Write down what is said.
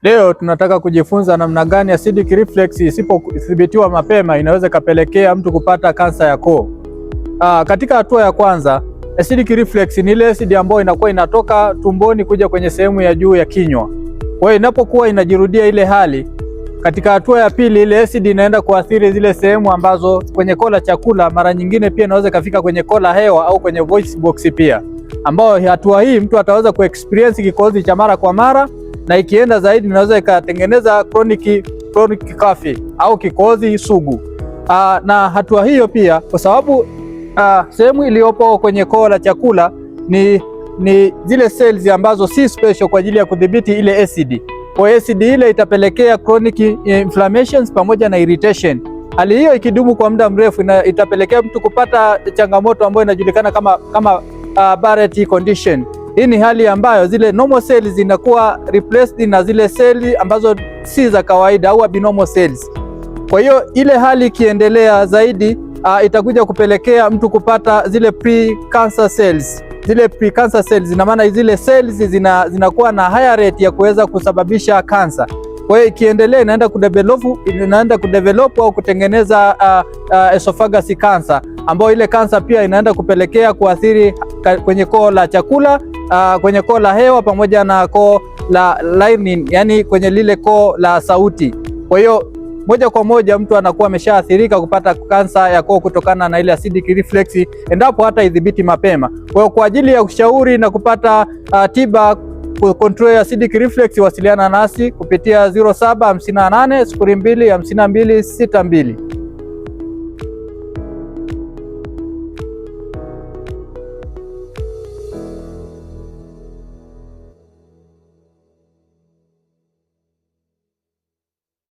Leo tunataka kujifunza namna gani acidic reflux isipothibitiwa mapema inaweza ikapelekea mtu kupata kansa ya koo. Katika hatua ya kwanza, acidic reflux ni ile acid ambayo inakuwa inatoka tumboni kuja kwenye sehemu ya juu ya kinywa. Kwa hiyo inapokuwa inajirudia ile hali, katika hatua ya pili ile acid inaenda kuathiri zile sehemu ambazo kwenye koo la chakula, mara nyingine pia inaweza ikafika kwenye koo la hewa au kwenye voice box pia, ambao hatua hii mtu ataweza kuexperience kikohozi cha mara kwa mara na ikienda zaidi inaweza ikatengeneza chronic cough au kikohozi sugu. Na hatua hiyo pia kwa sababu sehemu iliyopo kwenye koo la chakula ni zile cells ambazo si special kwa ajili ya kudhibiti ile acid. Kwa acid ile itapelekea chronic inflammations pamoja na irritation. Hali hiyo ikidumu kwa muda mrefu itapelekea mtu kupata changamoto ambayo inajulikana kama Barrett condition. Hii ni hali ambayo zile normal cells zinakuwa replaced na zile seli ambazo si za kawaida au abnormal cells. Kwa hiyo ile hali ikiendelea zaidi itakuja kupelekea mtu kupata zile pre-cancer cells. Zile pre-cancer cells ina maana zile cells zinakuwa na higher rate ya kuweza kusababisha kansa. Kwa hiyo ikiendelea inaenda kudevelop au kutengeneza esophagus cancer, ambayo ile kansa pia inaenda kupelekea kuathiri kwenye koo la chakula, kwenye koo la hewa pamoja na koo la lining, yani kwenye lile koo la sauti. Kwa hiyo moja kwa moja mtu anakuwa ameshaathirika kupata kansa ya koo kutokana na ile acidic reflux endapo hata idhibiti mapema. Kwa hiyo kwa ajili ya ushauri na kupata tiba control acidic reflux, wasiliana nasi kupitia 0758 02 52 62.